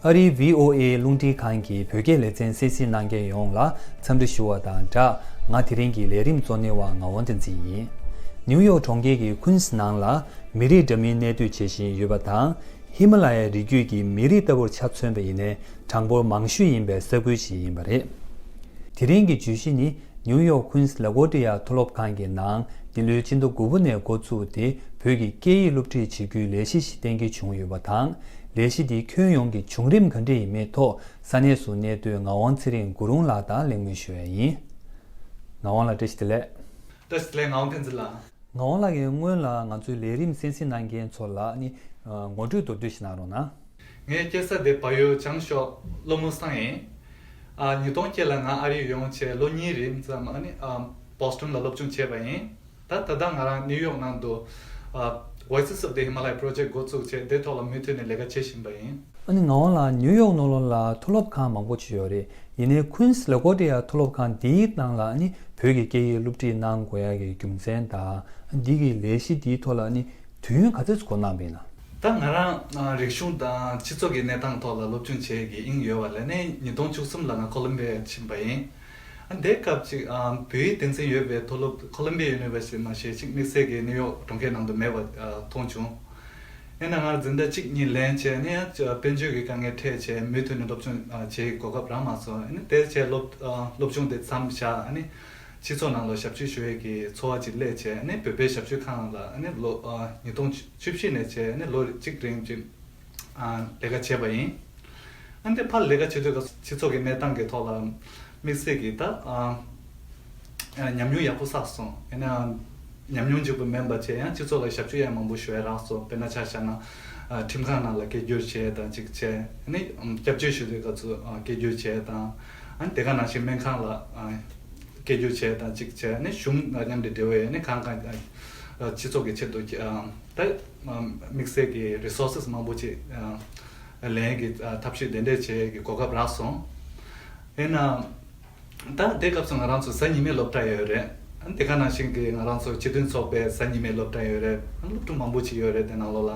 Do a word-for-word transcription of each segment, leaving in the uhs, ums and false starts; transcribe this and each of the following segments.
ཨ་རིའི་བྷི་ཨོ་ཨེ་རླུང་འཕྲིན་ཁང་གི་བོད་སྐད་ལེ་ཚན་གསན་གཟིགས་གནང་མཁན་ཡོངས་ལ་འཚམས་འདྲི་ཞུ་བ་དང་སྦྲགས། ང་དེ་རིང་གི་ལས་རིམ་གཙོ་གནད་པ་ངག་དབང་བསྟན་འཛིན་ཡིན། ནིའུ་ཡོག་གྲོང་ཁྱེར་གྱི་ཁུན་སི་ནང་ལ་མི་རིགས་འདྲ་མིན་གནས་སྡོད་བྱེད་བཞིན་ཡོད་པ་དང་། ཧི་མ་ལ་ཡའི་རི་རྒྱུད་ཀྱི་མི་རིགས་ལྟ་བུར་ཆ་མཚོན་པ་ཡིན་ནའི་གྲངས་འབོར་མང་ཤོས་ཡིན་པའི་ས་ཁུལ་ཞིག་ཡིན་པ་རེད། དེ་རིང་གི་བརྗོད་གཞི་ནི། ནིའུ་ཡོག་ཁུན་སི་ལ་གོ་ཏི་ཡ་མཐོ་སློབ་ཁང་གི་ནང་འདི་ལོའི་སྤྱི་ཟླ་དགུ་པ་ནས་འགོ་བཙུགས་ཏེ་བོད་ཀྱི་སྐད་ཡིག་སློབ་ཁྲིད་བྱེད་རྒྱུའི་ལས་གཞི་ཞིག་གཏན་འཁེལ་བྱུང་ཡོད་པ་དང་། ལས་གཞི་འདི་ཁྱོན་ཡོངས་ཀྱི་བྱུང་རིམ་ག་འདྲ་ཡིན་མིན་ཐོག་ས་གནས་སུ་གནས་སྡོད་ངག་དབང་ཚེ་རིང་གུ་རུང་ལགས་དང་གླེང་མོལ་ཞུ་ཡ་ཡིན། ངག་དབང་ལགས་བཀྲ་ཤིས་བདེ་ལེགས། བཀྲ་ཤིས་བདེ་ལེགས། ངག་དབང་བསྟན་འཛིན་ལགས། ངག་དབང་ལགས་ཀྱིས་སྔོན་ལ་ང་ཚོའི་ལས་རིམ་གསན་གཟིགས་གནང་མཁན་ཚོ་ལ་ནི་ངོ་སྤྲོད་མདོར་བསྡུས་ཤིག་གནང་རོགས་གནང་། ངའི་སྐྱེས་ས་དེ་བལ་ཡུལ་བྱང་ཤོག་སློབ་མོ་སང་ཡིན། ཨ། ཉིས་སྟོང་བརྒྱད་ལ་ང་ཨ་རི་ཡོང་བྱས་ལོ་གཉིས་རིང་ཙམ་ཨ་ནི་ཨ་བོ་སི་ཊོན་ལ་སློབ་སྦྱོང་བྱས་པ་ཡིན། ད་ད་ལྟ་ང་རང་ནིའུ་ཡོག་ནང་དུ་ཨ་Voices of the Himalaya Project འགོ་བཙུགས་བྱས་དེ་ཐོག་ལ་མུ་མཐུད་ནས་ལས་ཀ་བྱེད་བཞིན་པ་ཡིན། ཨ་ནི་ངག་དབང་ལགས་ནིའུ་ཡོག་ནང་ལོགས་ལ་མཐོ་སློབ་ཁང་མང་པོ་ཅིག་ཡོད་རེད། ཡིན་ནའི་ཁུན་སི་ལ་གོ་ཏི་ཡ་མཐོ་སློབ་ཁང་འདིའི་ནང་ལ་ཨ་ནི་བོད་ཀྱི་སྐད་ཡིག་སློབ་ཁྲིད་གནང་དགོས་ཡ་གི་རྒྱུ་མཚན་དང་འདི་གི་ལས་གཞི་འདིའི་ཐོག་ལ་ཨ་ནི་དུས་ཡུན་ག་ཚོད་འགོར་གནང་བ་ཡིན་ན། ད་ང་རང་ཨ་རིག་གཞུང་དང་སྤྱི་ཚོགས་ཀྱི་གནས་སྟངས་ཐོག་ལ་སློབ་སྦྱོང་བྱེད་ཀྱི་དབྱིངས་ཡོད་པ་ལས་ནས་ཉིས་སྟོང་བཅུ་གསུམ་ལ་ང་ཁོ་ལོམ་བི་ཡ་ཕྱིན་པ་ཡིན། ཨ་དེའི་སྐབས་ཅིག་ཨ་བོད་ཡིག་སྡེ་ཚན་ཡོད་པའི་མཐོ་སློབ་ཁོ་ལོམ་བི་ཡ་ཡུ་ནི་ཝར་སི་ཊི་མ་ཞེས་ཅིག་དམིགས་བསལ་གྱི་ནིའུ་ཡོག་གྲོང་ཁྱེར་ནང་དུ་མེད་པ་ཨ་མཐོང་བྱུང་། ཡིན་ན་ང་འཛིན་གྲྭ་གཅིག་གཉིས་ལེན་བྱས་ནས་ཡང་དཔལ་འབྱོར་གྱི་དཀའ་ངལ་འཕྲད་བྱས་མུ་མཐུད་ནས་སློབ་སྦྱོང་ཨ་བྱེད་གོ་སྐབས་རག་མ་སོང་། ཨ་ནི་དེ་བྱས་སློབ་ཨ་སློབ་སྦྱོང་དེ་མཚམས་བཞག་ཨ་ནི་སྤྱི་ཚོགས་ནང་ལ་ཞབས་ཞུ་ཞུ་ཡས་ཀྱི་འཚོ་བ་ཅིག་སླེབས་བྱས་ཨ་ནི་བོད་པའི་ཞབས་ཞུ་ཁང་ལ་ཨ་ནི་ལོ་ཨ་ཉིས་སྟོང་བཅུ་བཞི་ནས་བྱས་ཨ་ནི་ལོ་གཅིག་རིང་ཅིག་ཨ་ལས་ཀ་བྱས་པ་ཡིན། ཨ་ནི་དེ་ཕར་ལས་ཀ་བྱེད་དུས་སྐབས་སྤྱི་ཚོགས་ཀྱི་གནས་སྟངས་ཀྱི་ཐོག་ལ་དམིགས་བསལ་གྱི་ད་ཨ་ཉམས་མྱོང་ཡག་པོ་བསགས་སོང་། ཡིན་ནའང་ཉམས་མྱོང་གཅིག་པུ་མིན་པ་བྱས་ཡང་སྤྱི་ཚོགས་ལ་ཞབས་ཞུ་ཡང་མང་པོ་ཞུ་ཡ་རག་སོང་། དཔེར་ན་ཆ་བཞག་ན་ཨ་ཁྲིམས་ཁང་ནང་ལ་སྐད་སྒྱུར་བྱས་དང་གཅིག་བྱས། ཨ་ནི་སྐྱབས་བཅོལ་ཞུ་དུས་སྐབས་སུ་ཨ་སྐད་སྒྱུར་བྱས་དང་། ཨ་ནི་དེ་ག་ནང་བཞིན་སྨན་ཁང་ལ་ཨ་སྐད་སྒྱུར་བྱས་དང་གཅིག་བྱས། ཨ་ནི་གཞུང་དང་མཉམ་དུ་འབྲེལ་བའི་ཨ་ནི་གང་གང་ཨ་སྤྱི་ཚོགས་ཀྱི་ཆེད་དུ་ཨ་ད་དམིགས་བསལ་གྱི་རི་སོར་སེ་སི་མང་པོ་ཅིག་ཨ་ལེན་གྱི་ཨ་ཐབས་ཤེས་དེ་འདྲས་བྱེད་ཀྱི་གོ་སྐབས་རག་སོང་། ཡིན་ན། ད་དེ་སྐབས་སུ་ང་རང་ཚོ་གཟའ་ཉི་མའི་སློབ་གྲྭ་ཡོད་རེད། དེ་ག་ནང་བཞིན་གྱི་ང་རང་ཚོ་སྤྱི་མཐུན་ཚོགས་པའི་གཟའ་ཉི་མའི་སློབ་གྲྭ་ཡོད་རེད། སློབ་ཕྲུག་མང་པོ་ཅིག་ཡོད་རེད་དེ་ནང་ལོགས་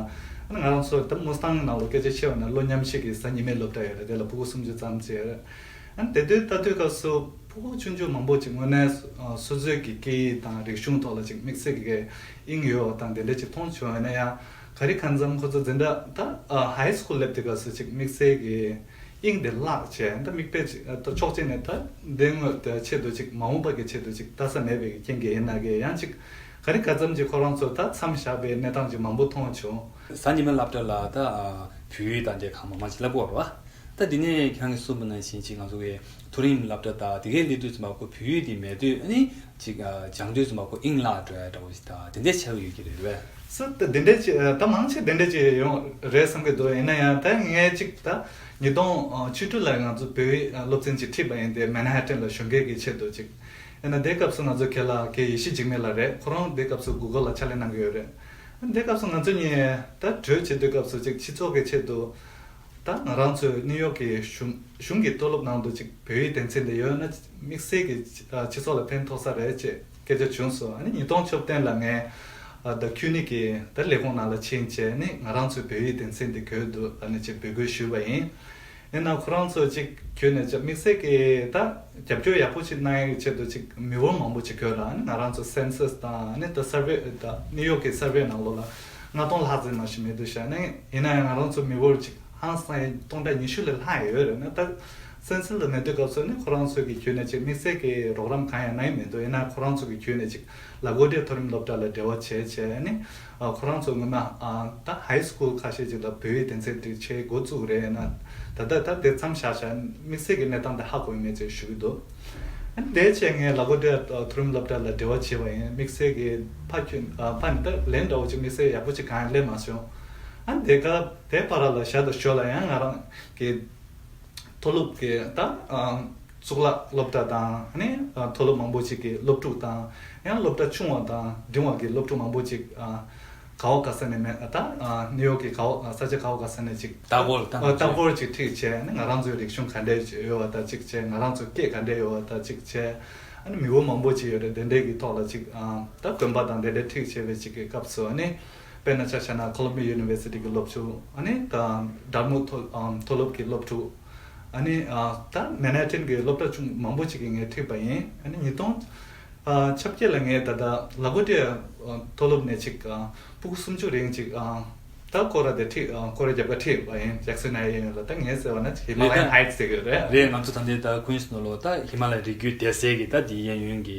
ལ། ང་རང་ཚོ་ད་མུ་སི་ཐང་ནང་ལོགས་སྐད་ཆ་བཤད་པ་ན་ལོ་མཉམ་གཤིས་ཀྱི་གཟའ་ཉི་མའི་སློབ་གྲྭ་ཡོད་རེད། དེ་ལ་ཕྲུ་གུ་སུམ་ཅུ་ཙམ་ཅིག་ཡོད་རེད། དེ་དུས་ལྟ་དུས་སྐབས་སུ་ཕྲུ་གུ་ཆུང་ཆུང་མང་པོ་ཅིག་དངོས་གནས་སོ་སོའི་གི་སྐད་ཡིག་དང་རིག་གཞུང་ཐོག་ལ་ཅིག་དམིགས་བསལ་གྱི་དབྱིངས་ཡོད་པ་དང་དེ་འདྲ་ཅིག་མཐོང་བྱུང་། ཡིན་ན་ཡང་ག་རེ་གང་འཚམ་ཁོ་ཚོ་འཛིན་གྲྭ་ད་ཧའི་སི་ཁུལ་སླེབས་དུས་སྐབས་སུ་ཅིག་དམིགས་བསལ་གྱི་དབྱིངས་དེ་བརླག་བྱས། ད་མིག་དཔེ་ཅིག་ད་ཕྱོགས་གཅིག་ནས་ད་དེ་དངོས་ཆེད་དུ་ཅིག་མ་འོངས་པ་གི་ཆེད་དུ་ཅིག་ལྟ་ས་མེད་པའི་རྐྱེན་གྱིས་ཡིན་ན་གི་ཡང་ཅིག་ག་རེ་ག་ཙམ་ཅིག་ཁོ་རང་ཚོ་ད་མཚམས་བཞག་པའི་གནས་སྟངས་ཅིག་མང་པོ་མཐོང་བྱུང་། གཟའ་ཉི་མའི་སློབ་གྲྭ་ལ་ད་བོད་ཡིག་དང་དེ་གང་མང་མང་ཅིག་བསླབ་ཀྱི་ཡོད་རེད་བ། ད་འདི་ནས་ཁྱེད་རང་གིས་གསུངས་པ་ནང་བཞིན་ཅིག་ང་ཚོ་གི་མཐོ་རིམ་སློབ་གྲྭ་དང་དེ་གའི་སླེབས་དུས་ཙམ་པ་ཁོ་བོད་ཡིག་དེ་མེད་དུས་ཨ་ནི་ཅིག་སྦྱང་དུས་ཙམ་པ་ཁོ་དབྱིངས་བརླག་འགྲོ་ཡ་འདྲ་བོ་ཞིག་དང་དེ་འདྲ་ཆགས་ཡོད་ཀྱི་རེད་བས། སུ་ད་དེ་འདྲ་ཅིག་ད་མང་ཆེ་དེ་འདྲ་ཅིག་ཡོང་རེད་བསམ་གྱི་འདུག་ཡིན་ན་ཡང་ད་ངས་ཅིག་ད་ཉིས་སྟོང་བཅུ་དྲུག་ལ་ང་ཚོ་བོད་ཡིག་སློབ་ཚན་ཅིག་ཁྲིད་པ་ཡིན་ཏེ་མན་ཧ་ཊན་ལ་གཞོན་སྐྱེས་ཀྱི་ཆེད་དུ་ཅིག་ཡིན་ན་དེ་སྐབས་སུ་ང་ཚོ་ཁྱེད་ལ་ཁྱེད་ཡེ་ཤེས་འཇིགས་མེད་ལགས་རེད། ཁོ་རང་དེ་སྐབས་སུ་གུ་གལ་ལ་ཕྱག་ལས་གནང་གི་ཡོད་རེད། དེ་སྐབས་སུ་ང་ཚོ་གཉིས་ད་གྲོས་བྱེད་དུས་སྐབས་སུ་ཅིག་སྤྱི་ཚོགས་ཀྱི་ཆེད་དུ་ད་ང་རང་ཚོའི་ནིའུ་ཡོག་གི་གཞུང་གཞུང་གི་མཐོ་སློབ་ནང་དུ་ཅིག་བོད་ཡིག་སྡེ་ཚན་དེ་ཡོད་ན་དམིགས་བསལ་གྱི་སྤྱི་ཚོགས་ལ་ཕན་ཐོགས་ས་རེད་ཅེས་སྐད་ཆ་བྱུང་སོང་། ཨ་ནི་ཉིས་སྟོང་བཅོ་བརྒྱད་ལ་ངས་ད་ཁྱུ་ནི་གི་ད་ལས་ཁུངས་ནང་ལ་ཕྱིན་བྱས་ནི་ང་རང་ཚོའི་བོད་ཡིག་སྡེ་ཚན་དེ་དགོས་འདུག་ཨ་ནི་ཅིག་འབོད་སྐུལ་ཞུས་པ་ཡིན། ཡིན་ན་ཁོ་རང་ཚོ་ཅིག་ཁྱོན་ནས་ཅིག་དམིགས་བསལ་གྱི་ད་རྒྱབ་སྐྱོར་ཡག་པོ་ཅིག་གནང་ཡག་ཆེད་དུ་ཅིག་མི་འབོར་མང་པོ་ཅིག་དགོས་ར། ཨ་ནི་ང་རང་ཚོ་སེན་སས་དང་ཨ་ནི་ད་སར་ཝེ་ད་ནིའུ་ཡོག་གི་སར་ཝེ་ནང་ལོགས་ལ་ལྔ་སྟོང་ལྷག་ཙམ་མ་ཞིག་མེད་འདུག་ཤག་ཨ་ནི་ཡིན་ན་ཡང་ང་རང་ཚོ་མི་འབོར་ཅིག་ཧང་སང་ཡ་སྟོང་ཕྲག་ཉི་ཤུ་ལས་ལྷག་ཡོད་རེད། ན་ད་སེན་སས་ལ་མེད་དུས་སྐབས་སུ་ནི་ཁོ་རང་ཚོ་གི་ཁྱོན་ནས་ཅིག་དམིགས་བསལ་གྱི་རོགས་རམ་གང་ཡང་གནང་ཡ་མི་འདུག་ཡིན་ན་ཁོ་རང་ཚོ་གི་ཁྱོན་ནས་ཅིག་ལ་གོ་ཏེ་མཐོ་རིམ་སློབ་གྲྭ་ལ་འབྲེལ་བ་བྱས་བྱས་ཨ་ནི་ཨ་ཁོ་རང་ཚོ་སྔོན་མ་ཨ་ད་ཧའི་སི་ཁུལ་ཁ་ཤས་ཅིག་ལ་བོད་ཡིག་སྡེ་ཚན་དེ་བྱེད་འགོ་བཙུགས་རེད། ན་ད་ལྟ་ད་དེ་མཚམས་བཞག་བཞག་དམིགས་བསལ་གྱི་གནས་སྟངས་དེ་ཧ་གོ་ཡི་མེད་ཅེས་ཞུ་གི་འདུག་ཨ་ནི་དེ་བྱས་ངས་ལ་གོ་ཏེ་མཐོ་རིམ་སློབ་གྲྭ་ལ་འབྲེལ་བ་བྱས་པ་ཡིན། དམིགས་བསལ་གྱི་ཕ་ཁྱོད་ཨ་ཕ་ནི་ད་ལན་འདྲ་བོ་ཅིག་དམིགས་བསལ་ཡག་པོ་ཅིག་གང་ཡང་སླེབས་མ་སོང་། ཨ་ནི་དེ་ག་དེ་བར་ལ་ཞར་དང་ཞོར་ལ་ཡང་ང་རང་གི་མཐོ་སློབ་ཀྱི་ད་ཨ་གཙུག་ལག་སློབ་གྲྭ་དང་ཨ་ནི་ཨ་མཐོ་སློབ་མང་པོ་ཅིག་གི་སློབ་ཕྲུག་དང་ཡང་སློབ་གྲྭ་ཆུང་བ་དང་འབྲིང་བ་གི་སློབ་ཕྲུག་མང་པོ་ཅིག་ཨ་ག་བ་ག་ས་ནས་མེད་ད་ཨ་ནིའུ་ཡོག་གི་ག་བ་ས་ཆ་ག་བ་ག་ས་ནས་ཅིག་ལྟ་སྐོར་ལྟ་ཨ་ལྟ་སྐོར་ཅིག་ཁྲིད་བྱས་ཨ་ནི་ང་རང་ཚོའི་རིག་གཞུང་ག་འདྲས་ཡོད་པ་ད་ཅིག་བྱས། ང་རང་ཚོའི་སྐད་ག་འདྲས་ཡོད་པ་ད་ཅིག་བྱས། ཨ་ནི་མི་འབོར་མང་པོ་ཅིག་ཡོད་རེད། དེ་འདྲས་ཀྱི་ཐོག་ལ་ཅིག་ཨ་ད་གོན་པ་དང་དེ་འདྲས་ཁྲིད་བྱས་པའི་ཅིག་གི་སྐབས་སུ་ཨ་ནི། དཔེར་ན་ཆ་བཞག་ན་ཁོ་ལོམ་བི་ཡ་ཡུ་ནི་ཝར་སི་ཊི་གི་སློབ་ཕྲུག་ཨ་ནི་ད་ཌར་མུ་ཐོ་ཨམ་མཐོ་སློབ་ཀྱི་སློབ་ཕྲུག་ཨ་ནི་ཨ་ད་མན་ཧ་ཊན་གྱི་སློབ་གྲྭ་ཆུང་མང་པོ་ཅིག་གི་ངས་ཁྲིད་པ་ཡིན། ཨ་ནི་ཉིས་སྟོང་ཨ་ཆ་བརྒྱད་ལ་ངས་ད་ལྟ་ལ་གོ་ཊེ་ཨ་མཐོ་སློབ་ནས་ཅིག་ཨ་ཕྲུ་གུ་སུམ་ཅུ་རིང་ཅིག་ཨ་ད་སྐོར་ར་དེ་ཁྲིད་ཨ་སྐོར་ར་རྒྱབ་ཁ་ཁྲིད་པ་ཡིན། ཇེག་སན་ཨའི་ཨེན་ལ། ད་ངས་ཟེར་བ་ན་ཧི་མ་ལ་ཡན་ཧའི་ཊི་ཟེར་གི་རེད། རེད། ང་ཚོ་ད་ལྟའི་ད་ཀུན་སི་ནང་ལོགས་ད་ཧི་མ་ལ་ཡའི་རི་རྒྱུད་དེ་ཟེར་གི་ད་དེའི་གཡས་གཡོན་གྱི་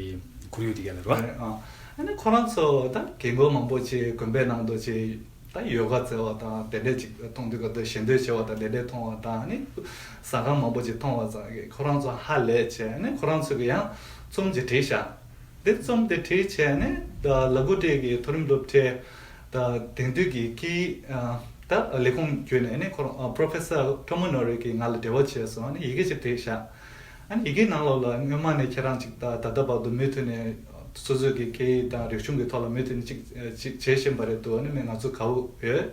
ཁོར་ཡུག་དེ་ག་ལ་རེད་བ། རེད་ཨ། ཨ་ནི་ཁོ་རང་ཚོ་ད་རྒན་རྒོན་མང་པོ་ཅིག་དགོན་པའི་ནང་དུ་ཅིག་ད་ཡོ་ག་བྱེད་པ་དང་དེ་འདྲས་ཅིག་མཐོང་དུས་ག་དུས་ཞལ་འདོན་བྱེད་པ་དང་དེ་འདྲས་མཐོང་བ་དང་། ཨ་ནི་ཟ་ཁང་མང་པོ་ཅིག་མཐོང་བ་ཙང་གི་ཁོ་རང་ཚོ་ཧ་ལས་བྱས། ཨ་ནི་ཁོ་རང་ཚོ་གི་ཡང་རྩོམ་ཅིག་བྲིས་ཤག་དེ་རྩོམ་དེ་བྲིས་བྱས་ནས་ད་ལ་གོ་ཊེ་གི་མཐོ་རིམ་སློབ་གྲྭའི་ད་དེང་དུས་ཀྱི་སྐད་ཡིག་ད་ལས་ཁུངས་བརྒྱུད་ནས། ཨ་ནི་ཁོ་རང་ཨ་Professor Tomonori གིས་ང་ལ་འབྲེལ་བ་བྱས་སོང་། ཨ་ནི་ཡི་གེ་ཅིག་བྲིས་ཤག་ཨ་ནི་ཡི་གེ་ནང་ལོགས་ལ་སྔོན་མ་ནས་ཁྱེད་རང་ཅིག་ད་ད་ལྟ་བར་དུ་མུ་མཐུད་ནས་སོ་སོའི་གི་སྐད་ཡིག་དང་རིག་གཞུང་གི་ཐོག་ལ་མུ་མཐུད་ནས་ཅིག་ཅིག་བྱེད་བཞིན་པ་རེད་འདུག་ཨ་ནི་མི་ང་ཚོ་དགའ་བོ་ཡོད།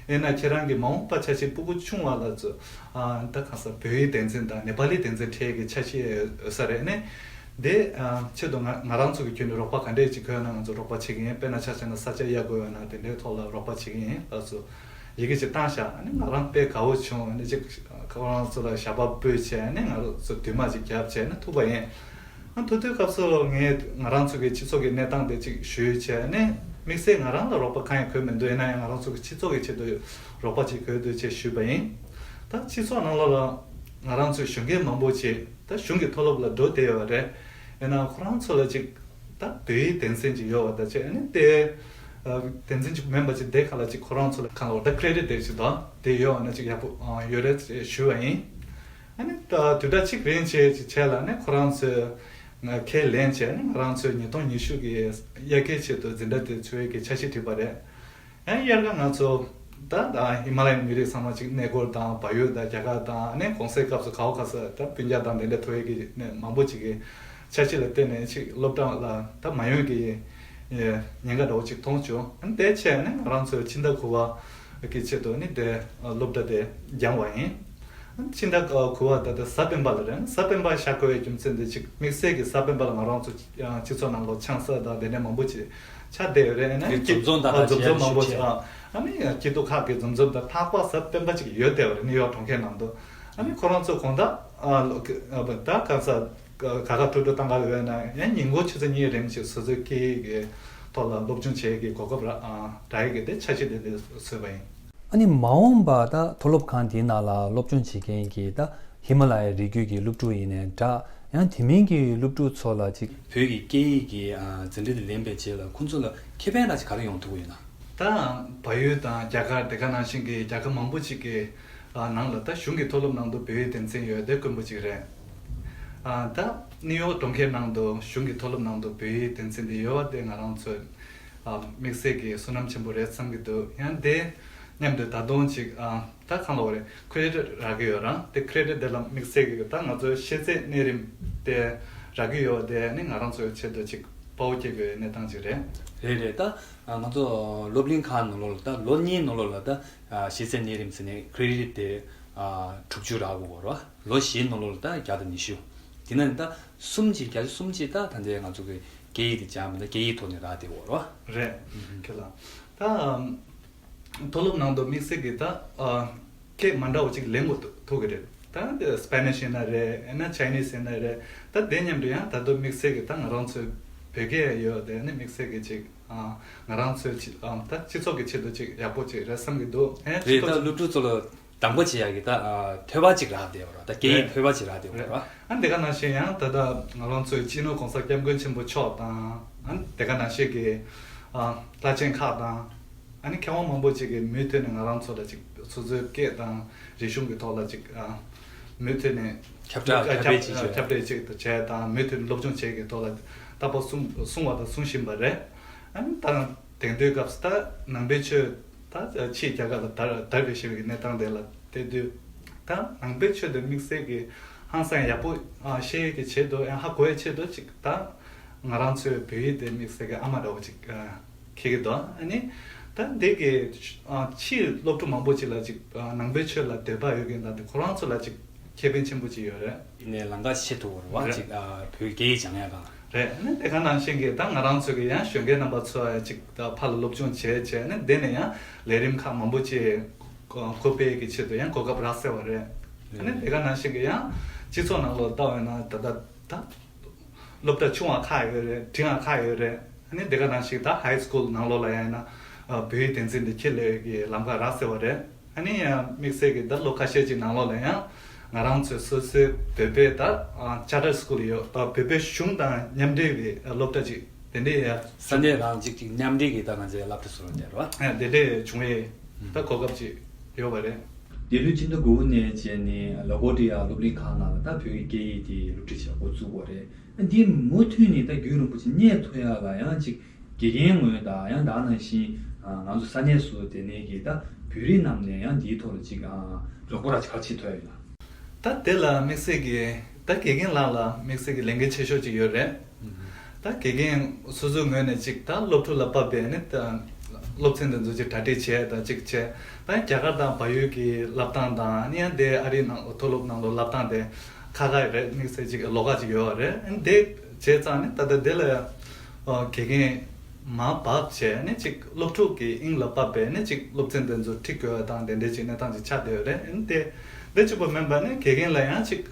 ཡིན་ན་ཁྱེད་རང་གི་མ་འོངས་པ་ཆ་ཤས་སྤུ་གུ་ཆུང་བ་ལ་ཚོ་ཨ་ད་གང་ཟག་བོད་ཡིག་སྡེ་ཚན་དང་ནེ་པ་ལི་སྡེ་ཚན་ཁྲིད་ཀྱི་ཆ་ཤས་ཡོད་ས་རེད། ཨ་ནི་དེ་ཨ་ཆེད་དུ་ང་ང་རང་ཚོ་གི་ཁྱོན་ནས་རོགས་པ་ག་འདྲས་ཅིག་དགོས་ན་ང་ཚོ་རོགས་པ་བྱེད་ཀྱི་ཡིན། དཔེར་ན་ཆ་བཞག་ན་ས་ཆ་གཡར་དགོས་ཡོད་ན་དེ་འདྲའི་ཐོག་ལ་རོགས་པ་བྱེད་ཀྱི་ཡིན་ལབ་སོང་། ཡི་གེ་ཅིག་བཏང་ཤག་ཨ་ནི་ང་རང་དཔེ་དགའ་བོ་བྱུང་། ཨ་ནི་ཅིག་ཁོ་རང་ཚོ་ལ་ཞབས་པ་སྤོས་བྱས། ཨ་ནི་ང་རང་ཚོ་འདུན་མ་ཅིག་བརྒྱབ་བྱས་ཨ་ནི་ཐུག་པ་ཡིན། ཨ་ཐུག་དུས་སྐབས་སུ་ངས་ང་རང་ཚོ་གི་སྤྱི་ཚོགས་ཀྱི་གནས་སྟངས་དེ་ཅིག་ཞུས་བྱས། ཨ་ནི་དམིགས་བསལ་ང་རང་ལ་རོགས་པ་གང་ཡང་དགོས་མི་འདུག་ཡིན་ན་ཡང་ང་རང་ཚོ་གི་སྤྱི་ཚོགས་ཀྱི་ཆེད་དུ་རོགས་པ་ཅིག་དགོས་འདུག་ཅེས་ཞུས་པ་ཡིན། ད་སྤྱི་ཚོགས་ནང་ལོགས་ལ་ང་རང་ཚོའི་གཞོན་སྐྱེས་མང་པོ་ཅིག་ད་གཞུང་གི་མཐོ་སློབ་ལ་འགྲོ་བསྡད་ཡོད་པ་རེད། ཡིན་ན་ཁོ་རང་ཚོ་ལ་ཅིག་ད་བོད་ཡིག་སྡེ་ཚན་ཅིག་ཡོད་པ་ད་ཅིག་ཨ་ནི་དེ་ཨ་སྡེ་ཚན་ཅིག་མིན་པ་ཅིག་དེ་ག་ལ་ཅིག་ཁོ་རང་ཚོ་ལ་གང་ལ་ད་ཀི་རེ་ཌིཊ་དེ་ཅིག་དང་དེ་ཡོད་པ་ན་ཅིག་ཡག་པོ་ཨ་ཡོད་རེད་ཅེས་ཞུས་པ་ཡིན། ཨ་ནི་ད་དུས་ད་ཅིག་རིང་ཆེ་ཅིག་བྱས་ལ་ནི་ཁོ་རང་ཚོས་ང་ཁས་ལེན་བྱས་ནི་ང་རང་ཚོས་ཉིས་སྟོང་ཉི་ཤུ་གི་དབྱར་ཁའི་ཆེད་དུ་འཛིན་གྲྭ་དེ་འཚོགས་ཡས་ཀྱི་འཆར་གཞི་བསྒྲིགས་པ་རེད། ཡང་དབྱར་ཁ་ང་ཚོ་ད་ད་ཧི་མ་ལ་ཡའི་མི་རིགས་ཚང་མ་ཅིག་གནས་སྐོར་དང་བལ་ཡུལ་དང་རྒྱ་གར་དང་ཨ་ནི་གུང་སེང་སྐབས་སུ་ག་བ་ག་ས་ད་སྤུན་ཀྱག་དང་དེ་འདྲ་ཐུག་ཡས་ཀྱི་ནི་མང་པོ་ཅིག་གི་འཆར་གཞི་ལ་བརྟེན་ནས་ཅིག་སློབ་གྲྭ་ལ་ད་མ་ཡོང་གི་ཉེན་ཁ་འདྲ་བོ་ཅིག་མཐོང་བྱུང་། ཨ་ནི་དེ་བྱས་ནས་ང་རང་ཚོས་ཕྱི་ཟླ་དགུ་པ་གི་ཆེད་དུ་ནི་དེ་སློབ་གྲྭ་དེ་བརྒྱངས་པ་ཡིན། ཕྱི་ཟླ་དགུ་པ་ད་ལྟ་གཟའ་སྤེན་པ་ལ་རེད། གཟའ་སྤེན་པ་བཞག་དགོས་པའི་རྒྱུ་མཚན་དེ་ཅིག་དམིགས་བསལ་གྱི་གཟའ་སྤེན་པ་ལ་ང་རང་ཚོ་སྤྱི་ཚོགས་ནང་ལོགས་ཆང་ས་དང་དེ་འདྲ་མང་པོ་ཅིག་ཆགས་བསྡད་ཡོད་རེད། ཨ་ནི་འཛོམས་འཛོམས་དང་ཨ་འཛོམས་འཛོམས་མང་པོ་ཅིག་ཨ་ནི་སྐྱིད་སྡུག་ཁག་གི་འཛོམས་འཛོམས་དང་ལྷག་པར་གཟའ་སྤེན་པ་ཅིག་ཡོད་བསྡད་པ་རེད། ནིའུ་ཡོག་གྲོང་ཁྱེར་ནང་དུ། ཨ་ནི་ཁོ་རང་ཚོ་དགོང་དག་ཨ་ལོ་ཨ་ད་ག་ས་ག་ག་ཐུག་འཕྲད་བཏང་ག་ཡོད་ན་ཡང་ཉིན་གུང་ཆུ་ཚོད་གཉིས་རིམ་ཅིག་སོ་སོའི་སྐད་ཡིག་གི་ཐོག་ལ་སློབ་སྦྱོང་བྱེད་ཀྱི་གོ་སྐབས་རག་ཨ་རག་ཡས་ཀྱི་དེ་འཆར་གཞི་དེ་འདི་བཟོས་པ་ཡིན། ཨ་ནི་མ་འོངས་པ་ད་མཐོ་སློབ་ཁང་དེའི་ནང་ལ་སློབ་སྦྱོང་བྱེད་མཁན་གྱི་ད་ཧི་མ་ལ་ཡའི་རི་རྒྱུད་ཀྱི་སློབ་ཕྲུག་ཡིན་ནའི་འདྲ། ཡང་དེ་མིན་གྱི་སློབ་ཕྲུག་ཚོ་ལ་ཅིག་བོད་ཀྱི་སྐད་ཡིག་གི་ཨ་འཛིན་གྲྭ་དེ་ལེན་པའི་རྗེས་ལ་ཁོང་ཚོ་ལ་ཁེ་ཕན་འདྲ་ཅིག་ག་རེ་ཡོང་ཐུབ་ཀྱི་ཡོད་ན། ད་བལ་ཡུལ་དང་རྒྱ་གར་དེ་ག་ནང་བཞིན་གྱི་རྒྱལ་ཁབ་མང་པོ་ཅིག་གི་ཨ་ནང་ལ་ད་གཞུང་གི་མཐོ་སློབ་ནང་དུ་བོད་ཡིག་སྡེ་ཚན་ཡོད་དེ་དཀོན་པོ་ཅིག་རེད། ཨ་ད་ནིའུ་ཡོག་གྲོང་ཁྱེར་ནང་དུ་གཞུང་གི་མཐོ་སློབ་ནང་དུ་བོད་ཡིག་སྡེ་ཚན་དེ་ཡོད་པ་དེ་ང་རང་ཚོའི་ཨ་དམིགས་བསལ་གྱི་བསོད་ནམས་ཆེན་པོ་རེད་བསམ་གྱི་འདུག་ཡང་དེ་མཉམ་དུ་ད་དུང་ཅིག་ཨ་ད་གང་ལབ་དགོས་རེད། ཀི་རེ་ཌིཊ་རག་གི་ཡོད་རང་། དེ་ཀི་རེ་ཌིཊ་དེ་ལ་དམིགས་བསལ་གྱི་ད་ང་ཚོའི་ཤེས་ཚད་གནས་རིམ་དེ་རག་གི་ཡོད་པ་དེ་ནི་ང་རང་ཚོའི་ཆེད་དུ་ཅིག་དཔའ་བོ་སྐྱེ་དགོས་པའི་གནས་སྟངས་ཅིག་རེད། རེད་རེད། ད་ང་ཚོ་སློབ་གླིང་ཁག་ནང་ལོགས་ལ་ད་ལོ་གཉིས་ནང་ལོགས་ལ་ད་ཨ་ཤེས་ཚད་གནས་རིམ་ཟེར་ནས་ཀི་རེ་ཌིཊ་དེ་ཨ་དྲུག་ཅུ་རག་དགོས་རེད་བ། ལོ་བཞིའི་ནང་ལོགས་ལ་ད་བརྒྱ་དང་ཉི་ཤུ། དེ་ན་ནི་ད་གསུམ་གཅིག་བརྒྱ་ཆ་གསུམ་གཅིག་ད་ད་ལྟའི་ང་ཚོ་གི་སྐད་ཡིག་དེ་སྦྱངས་མེད་ན་སྐད་ཡིག་ཐོག་ནས་རག་བསྡད་ཡོད་རེད་བ། རེད། ཁྱེད་ལ་ད་མཐོ་སློབ་ནང་དུ་དམིགས་བསལ་གྱི་ད་ཨ་སྐད་མ་འདྲ་བ་ཅིག་ལེན་དགོས་ཐུག་གི་རེད། ད་སི་པེ་ནིཤ་ཡིན་ན་རེད། ཡང་ན་ཆའི་ནིས་ཡིན་ན་རེད། ད་དེ་མཉམ་དུ་ཡང་ད་དུང་དམིགས་བསལ་གྱི་ད་ང་རང་ཚོའི་བོད་སྐད་ཡོད་དེ་ནི་དམིགས་བསལ་གྱི་ཅིག་ཨ་ང་རང་ཚོའི་ཅིག་ཨ་ད་སྤྱི་ཚོགས་ཀྱི་ཆེད་དུ་ཅིག་ཡག་པོ་ཅིག་རེད་བསམ་གྱི་འདུག་ཨེ་རེད། ད་སློབ་ཕྲུག་ཚོ་ལ་གདམ་ག་བྱེད་ཡག་གི་ད་ཨ་ཐོས་པ་ཅིག་རག་བསྡད་ཡོད་རེད་བ། ད་སྐད་ཡིག་རེད། ཐོས་པ་ཅིག་རག་བསྡད་ཡོད་རེད། རེད་བ། ཨ་འདི་ག་ནང་བཞིན་ཡང་ད་ལྟ་ང་རང་ཚོའི་སྤྱི་ནོར་གོང་ས་སྐྱབས་མགོན་ཆེན་པོ་མཆོག་དང་། ཨ་འདི་ག་ནང་བཞིན་གྱི་ཨ་བླ་ཆེན་ཁག་དང་། ཨ་ནི་མཁས་དབང་མང་པོ་ཅིག་གིས་མུ་མཐུད་ནས་ང་རང་ཚོ་ལ་ཅིག་སོ་སོའི་སྐད་དང་རིག་གཞུང་གི་ཐོག་ལ་ཅིག་ཨ་མུ་མཐུད་ནས་ཁྱབ་བསྒྲགས་ཁྱབ་སྤེལ་ཅིག་བྱས། ཁྱབ་སྤེལ་ཅིག་ཏུ་བྱས་དང་མུ་མཐུད་ནས་སློབ་སྦྱོང་བྱེད་ཀྱི་ཐོག་ལ་རྟག་པར་གསུང་གསུང་བ་དང་གསུང་བཞིན་པ་རེད། ཨ་ནི་ད་དེང་དུས་སྐབས་སུ་ད་ནང་པའི་ཆོས་ད་ཕྱིའི་རྒྱལ་ཁབ་ལ་དར་དར་བའི་ཞེས་པའི་གནས་སྟངས་དེ་ལ་བལྟས་དུས། ད་ནང་པའི་ཆོས་དེ་དམིགས་བསལ་གྱི་ཧང་སང་ཡག་པོ་ཨ་ཤེས་ཀྱི་ཆེད་དུ་ཡང་ཧ་གོ་ཡའི་ཆེད་དུ་ཅིག་ད་ང་རང་ཚོའི་བོད་ཡིག་དེ་དམིགས་བསལ་གྱི་ཨ་མ་འདྲ་བོ་ཅིག་ཨ་འཁྱེར་གྱི་འདུག་ཨ་ནི་ད་འདི་གི་ཨ་ཕྱིའི་སློབ་ཕྲུག་མང་པོ་ཅིག་ལ་ཅིག་ཨ་ནང་པའི་ཆོས་ལ་འདོད་པ་ཡོད་མཁན་དང་དེ་ཁོ་རང་ཚོ་ལ་ཅིག་ཁེ་ཕན་ཆེན་པོ་ཅིག་ཡོད་རེད། ཡིན་ནའི་ལམ་ཁ་ཕྱེ་ཐུབ་པ་རེད་བ། རེད། ཅིག་ཨ་བོད་སྐད་ཡིག་སྦྱང་ཡ་གང་ལ། རེད། ཨ་ནི་དེ་ག་ནང་བཞིན་གྱི་ད་ང་རང་ཚོ་གི་ཡང་གཞོན་སྐྱེས་རྣམ་པ་ཚོ་ཡ་ཅིག་ད་ཕར་ལ་སློབ་སྦྱོང་བྱས་བྱས་ནས་དེ་ནས་ཡང་ལས་རིམ་ཁག་མང་པོ་ཅིག་གོ་སྤེལ་གྱི་ཆེད་དུ་ཡང་གོ་སྐབས་རག་སྲིད་པ་རེད། ཨ་ནི་དེ་ག་ནང་བཞིན་གྱི་ཡང་སྤྱི་ཚོགས་ནང་ལོགས་ལྟ་བ་ཡིན་ན་ད་ལྟ་ད་སློབ་གྲྭ་ཆུང་བ་ཁག་ཡོད་རེད། འབྲིང་བ་ཁག་ཡོད་རེད། ཨ་ནི་དེ་ག་ནང་བཞིན་ད་ཧའི་སི་ཁུལ་ནང་ལོགས་ལ་ཡང་ཡིན་ན་བོད་ཡིག་སྡེ་ཚན་དེ་འཁྱེར་སླེབས་ཀྱི་ལམ་ཁ་རག་སྲིད་པ་རེད། ཨ་ནི་ཡང་དམིགས་བསལ་གྱི་ད་ལོ་ཁ་ཤས་ཅིག་ནང་ལོགས་ལ་ཡང་ང་རང་ཚོའི་སོ་སོའི་བོད་པའི་ད་ཨ་ཅར་ཊར་སི་ཁུལ་ཡོད། ཨ་བོད་པའི་གཞུང་དང་མཉམ་འབྲེལ་བའི་སློབ་གྲྭ་ཅིག་དེ་འདྲའི་ཡང་ས་གནས་རང་གཅིག་ཅིག་མཉམ་འབྲེལ་གྱི་ད་ང་ཚོའི་སློབ་གྲྭ་སུ་རུ་འདྲ་བ། ཨ་དེ་འདྲའི་བྱུང་བའི་ད་གོ་སྐབས་ཅིག་ཡོད་པ་རེད། འདི་ལོའི་ཕྱི་ཟླ་དགུ་པ་ནས་བྱས་ནས་ལ་གོ་ཊི་ཡ་སློབ་གླིང་ཁག་ནང་ལ་ད་བོད་ཀྱི་སྐད་ཡིག་དེ་སློབ་ཁྲིད་བྱེད་འགོ་བཙུགས་པ་རེད། འདི་མུ་མཐུད་ནས་ད་རྒྱུན་རིང་པོ་ཅིག་གནས་ཐུབ་ཡག་ལ་ཡང་ཅིག་དགེ་རྒན་ངོས་དང་ཡང་དེ་ནང་བཞིན་ང་ཚོ་ས་གནས་སུ་དེ་ནས་ཀྱི་ད་བོད་རིགས་རྣམས་ནས་ཡང་འདིའི་ཐོག་ལ་ཅིག་རོགས་པ་ར་ཅིག་ག་བྱེད་ཐུབ་ཡ་ཡོད་ལ། ད་དེ་ལ་དམིགས་བསལ་གྱི་ད་དགེ་རྒན་ལགས་ལ་དམིགས་བསལ་གྱི་ལས་འགན་ཆེ་ཤོས་ཅིག་ཡོད་རེད། ད་དགེ་རྒན་སོ་སོའི་ངོས་ནས་ཅིག་ད་སློབ་ཕྲུག་ལ་བབས་པའི་ནི་ད་སློབ་ཚན་དེ་ཚོ་ཅིག་གྲ་སྒྲིག་བྱས་དང་ཅིག་བྱས། ད་རྒྱ་གར་དང་བལ་ཡུལ་གྱི་སློབ་སྟངས་དང་ནི་ཡང་དེ་ཨ་རིའི་ནང་མཐོ་སློབ་ནང་ལོགས་སློབ་སྟངས་དེ་ཁ་ཁ་རེད། དམིགས་བསལ་ཅིག་ལོགས་ཀ་ཅིག་ཡོད་རེད། དེ་བྱས་ཙང་ནི་ད་ལྟ་དེ་ལ་དགེ་རྒན་མར་བབས་བྱས་ནི་ཅིག་སློབ་ཕྲུག་གི་དབྱིངས་ལ་བབས་པའི་ནི་ཅིག་སློབ་ཚན་དེ་ཚོ་ཁྲིད་དགོས་པ་དང་དེ་འདྲའི་ཅིག་གནས་སྟངས་ཅིག་ཆགས་བསྡད་ཡོད་རེད། དེ་དེ་གཅིག་པོ་མིན་པ་ནི་དགེ་རྒན་ལ་ཡང་ཅིག་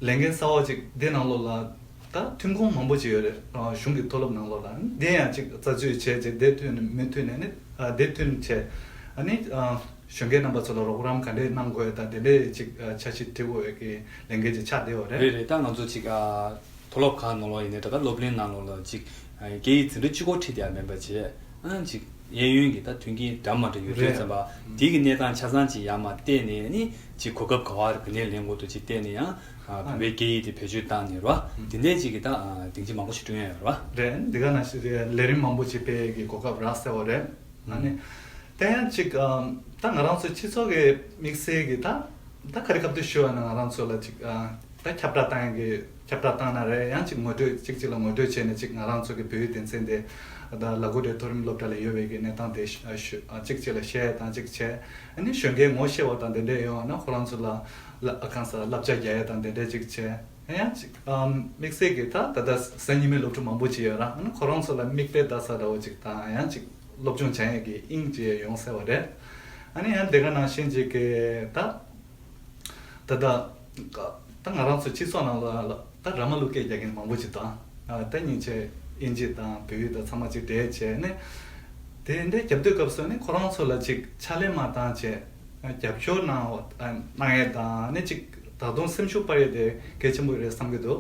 ལས་འགན་གསར་པ་ཅིག་འདི་ནང་ལོགས་ལ་ད་ཐོན་ཁུངས་མང་པོ་ཅིག་ཡོད་རེད། གཞུང་གི་མཐོ་སློབ་ནང་ལོགས་ལ་འདི་ཡང་ཅིག་རྩ་འཛུགས་བྱས་ཅིག་དེ་མཐུན་ནས་མི་མཐུན་ནས་ནི་དེ་མཐུན་བྱས། ཨ་ནི་གཞོན་སྐྱེས་རྣམ་པ་ཚོ་ལ་རོགས་རམ་ག་འདྲས་གནང་དགོས་དང་དེ་འདྲས་ཅིག་འཆར་གཞི་བྲི་དགོས་ཀྱི་ལས་འགན་ཅིག་ཆགས་བསྡད་ཡོད་རེད། རེད་རེད། ད་ང་ཚོ་ཅིག་མཐོ་སློབ་ཁག་ནང་ལོགས་ཡིན་ནའི་ད་ལྟ་སློབ་གླིང་ནང་ལོགས་ལ་ཅིག་སྐད་ཡིག་འཛིན་གྲྭ་གཅིག་པོ་ཁྲིད་བསྡད་ཡ་མིན་པ་བྱས། ཨ་ཅིག་གཡས་གཡོན་གྱི་ད་མཐུན་རྐྱེན་འདྲ་མ་འདྲ་ཡོད་དུས་ཙམ་པ་དེ་གི་གནས་སྟངས་ཆ་ཚང་ཅིག་ཡར་མར་བལྟས་ནས་ནི་ཅིག་གོ་སྐབས་ག་བ་ག་ནས་ལེན་དགོས་འདུག་ཅིག་བལྟས་ནས་ཡང་བོད་པའི་སྐད་ཡིག་དེ་བེད་སྤྱོད་བཏང་ནས་རོ། དེ་འདྲས་ཅིག་གི་ད་སྡིངས་ཆ་མང་པོ་ཞིག་བསྐྲུན་ཡ་ཡོད་རེད་བ། རེད། འདི་ག་ནང་བཞིན་རེད། ལས་རིམ་མང་པོ་ཅིག་སྤེལ་གི་གོ་སྐབས་རག་སོང་བ་རེད། ཨ་ནི་དེ་ཡང་ཅིག་ཨམ། ད་ང་རང་ཚོ་སྤྱི་ཚོགས་ཀྱི་དམིགས་བསལ་གྱི་ད་ད་ག་རེ་ཁ་གཏད་ཞུ་བ་ན་ང་རང་ཚོ་ལ་ཅིག་ཨ། ད་ཁྱབ་བསྒྲགས་བཏང་ཡག་གི་ཁྱབ་བསྒྲགས་བཏང་ན་རེད། ཡང་ཅིག་ངོ་སྤྲོད་ཅིག་ཅིག་ལ་ངོ་སྤྲོད་བྱས་ནས་ཅིག་ང་རང་ཚོ་གི་བོད་ཡིག་སྡེ་ཚན་དེ་ད་ལ་གོ་ཊི་མཐོ་རིམ་སློབ་གྲྭ་ལ་ཡོད་པའི་གི་གནས་སྟངས་དེ་ཞུ་ཨ་ཅིག་ཅིག་ལ་བཤད་ཡ་དང་ཅིག་བྱས། ཨ་ནི་གཞོན་སྐྱེས་ངོ་ཤེས་པ་དང་དེ་འདྲས་ཡོང་བ་ན་ཁོ་རང་ཚོ་ལ་ལ་ཨ་གང་ཟེར་བསླབ་བྱ་རྒྱག་ཡ་དང་དེ་འདྲས་ཅིག་བྱས། ཡང་ཅིག་ཨམ། དམིགས་བསལ་གྱི་ད་ད་ལྟ་གཟའ་ཉི་མའི་སློབ་ཕྲུག་མང་པོ་ཅིག་ཡོད་ར། ཨ་ནི་ཁོ་རང་ཚོ་ལ་མིག་དཔེ་ལྟ་ས་འདྲ་བོ་ཅིག་དང་ཡང་ཅིག་སློབ་སྦྱོང་བྱ་ཡག་གི་དབྱིངས་ཅིག་ཡོང་སྲིད་པ་རེད། ཨ་ནི་ཡང་དེ་ག་ནང་བཞིན་ཅིག་གི་ད་ད་ད་ད་ང་རང་ཚོ་སྤྱི་ཚོགས་ནང་ལ་ད་ར་མ་ལུག་སྐད་རྒྱག་མཁན་མང་པོ་ཅིག་དང་། ཨ་ད་སྙིང་རྗེ་དབྱིན་ཇི་དང་བོད་ཡིག་དང་ཚང་མ་ཅིག་འདྲེས་བྱས་ནས་དེ་འདྲའི་རྒྱབ་དུས་སྐབས་སུ་ནི་ཁོ་རང་ཚོ་ལ་ཅིག་ཕྱག་ལས་མ་བཏང་བྱས། རྒྱབ་སྐྱོར་གནང་བ་གནང་ཡས་དང་ནི་ཅིག་ད་དུང་སེམས་ཤུགས་སྤར་ཡས་དེ་གལ་ཆེན་པོ་རེད་བསམ་གྱི་འདུག་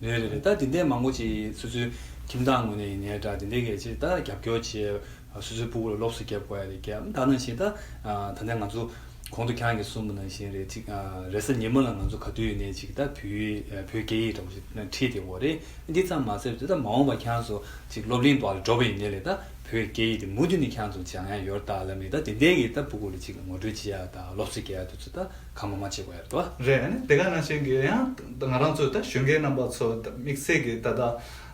རེད་རེད་རེད། ད་དེ་འདྲའི་མང་པོ་ཅིག་སོ་སོའི་ཁྱིམ་ཚང་ངོས་ནས་ཡིན་ནའི་འདྲ་དེ་འདྲའི་གལ་ཆེ་ད་རྒྱབ་སྐྱོར་བྱས་སོ་སོའི་ཕྲུ་གུ་ལ་སློབ་གསོ་རྒྱབ་དགོས་ཡ་དེ་རྒྱབ། ད་ནང་བཞིན་ད་ད་ལྟ་ང་ཚོ་གོང་དུ་ཁྱེད་རང་གིས་གསུངས་པ་ནང་བཞིན་རེད། ཅིག་རེས་གཟའ་ཉི་མ་ལ་ང་ཚོ་ག་དུས་ཡིན་ནའི་ཅིག་ད་བོད་ཡིག་བོད་སྐད་ཡིག་འདྲ་པོ་ཞིག་ཁྲིད་བསྡད་ཡོད་རེད། འདི་ཙམ་མ་ཟད་དེ་ད་མ་འོངས་པ་ཁྱེད་རང་ཚོ་ཅིག་སློབ་གླིང་ཐོག་ལ་འགྲོ་བ་ཡིན་ནའི་ལས་ད་བོད་སྐད་ཡིག་དེ་མུ་མཐུད་ནས་ཁྱེད་རང་ཚོ་སྦྱང་ཡ་ཡོད་རེད་ད་ལབ་ནས། ད་དེ་འདྲའི་གི་ད་ཕྲུ་གུ་ལ་ཅིག་ངོ་སྤྲོད་བྱེད་ཡ་དང་སློབ་གསོ་རྒྱག་ཡ་དེ་ཚོ་ད་གང་མང་མང་བྱེད་དགོས་ཡ་རེད་དོ། རེད། ཨ་ནི་དེ་ག་ནང་བཞིན་གྱི་ཡང་ང་རང་ཚོ་ད་གཞོན་སྐྱེས་རྣམ་པ་ཚོ་ད་དམིགས་བསལ་གྱི་ད་ལྟ་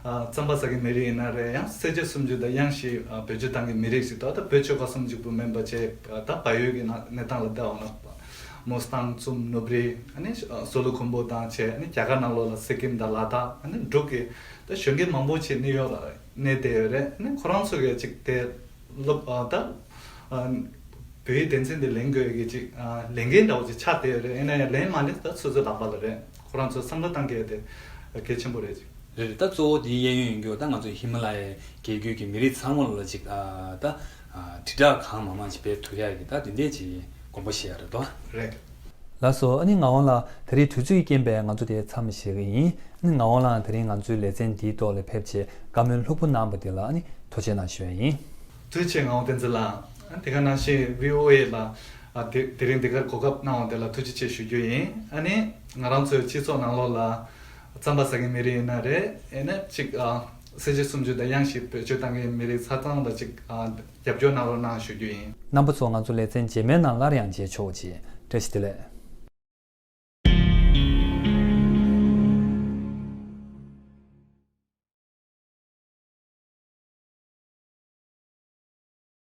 རྩམ་པ་ཟ་མཁན་མི་རིགས་ཡིན་ན་རེད། ཡང་སེར་སྐྱ་སུམ་ཅུ་དང་གཡང་གཞིས་བེད་སྤྱོད་བཏང་མཁན་མི་རིགས་ཤིག་ད་ད་བོད་ཆོལ་ཁ་གསུམ་གཅིག་པུ་མིན་པ་བྱས། ད་བལ་ཡུལ་གྱི་ནང་གནས་སྟངས་ལ་བལྟས་པ་ན་མུ་སི་ཐང་། ཙུམ། ནུབ་རི། ཨ་ནི་སོ་ལོ་ཁུམ་བུ་དང་བྱས། ཨ་ནི་རྒྱ་གར་ནང་ལོགས་ལ་སི་ཀིམ་དང་ལ་དྭགས། ཨ་ནི་འབྲུག་གི་ད་གཞོན་སྐྱེས་མང་པོ་ཅིག་ནིའུ་ཡོག་ལ་གནས་བསྡད་ཡོད་རེད། ཨ་ནི་ཁོ་རང་ཚོ་གིས་ཅིག་དེ་སློབ་ཨ་ད་ཨ་བོད་ཡིག་སྡེ་ཚན་དེ་ལེན་དགོས་ཀྱི་ཅིག་ཨ་ལས་འགན་འདྲ་བོ་ཅིག་ཆགས་བསྡད་ཡོད་རེད། ཡིན་ན་ཡང་ལེན་མ་ལེན་ད་སོ་སོའི་ལག་པ་ལ་རེད། ཁོ་རང་ཚོ་བསམ་བློ་བཏང་གལ་དེ་གལ་ཆེན་པོ་རེད་ཅིག་རེད་རེད། ད་གཙོ་བོ་དེའི་གཡས་གཡོན་ཡིན་རྒྱུ་ད་ང་ཚོ་ཧི་མ་ལ་ཡའི་རྒྱལ་རྒྱུད་ཀྱི་མི་རིགས་ཚང་མ་ལ་ཅིག་ཨ་ད་ཨ་དྲིལ་བསྒྲགས་གང་མང་མང་ཅིག་སྤེལ་ཐུབ་ཡ་གི་ད་དེ་འདྲས་ཅིག་དགོངས་པ་བཞེས་ཡ་རེད་དོ། རེད། ལགས་སོ། ཨ་ནི་ངག་དབང་ལགས་ད་རེས་དུས་ཚོད་ཀྱི་རྐྱེན་པས་ང་ཚོ་དེ་མཚམས་བཞག་གི་ཡིན། ཨ་ནི་ངག་དབང་ལགས་ད་རེས་ང་ཚོའི་ལེ་ཚན་འདིའི་ཐོག་ལ་ཕེབས་བྱས་བཀའ་མོལ་ལྷུག་པོ་གནང་བ་དེ་ལ་ཨ་ནི་ཐུགས་རྗེ་གནང་ཞུ་ཡ་ཡིན། ཐུགས་རྗེ་ཆེ་ངག་དབང་བསྟན་འཛིན་ལགས། ཨ་དེ་ག་ནང་བཞིན་བྷི་ཨོ་ཨེ་ལ་ཨ་དེ་དེ་རིང་འདི་གར་གོ་སྐབས་གནང་བ་དེ་ལ་ཐུགས་རྗེ་ཆེ་ཞུ་རྒྱུ་ཡིན། ཨ་ནི་ང་རང་ཚོའི་སྤྱི་ཚོགས་ནང་ལོགས་ལ་རྩམ་པ་ཟ་མཁན་མི་རིགས་ཡིན་ན་རེད། ཨེ་ན་ཅིག་ཨ་སེར་བྱེས་སུམ་ཅུ་དང་གཡང་གཞིས་བེད་སྤྱོད་བཏང་མཁན་མི་རིགས་ཆ་ཚང་ལ་ཅིག་ཨ་རྒྱབ་སྐྱོར་གནང་རོགས་གནང་ཞུ་རྒྱུ་ཡིན། རྣམ་པ་ཚོ་ང་ཚོ་ལེ་ཚན་རྗེས་མའི་ནང་སླར་ཡང་མཇལ་ཆོག་ཅིག་བཀྲ་ཤིས་བདེ་ལེགས།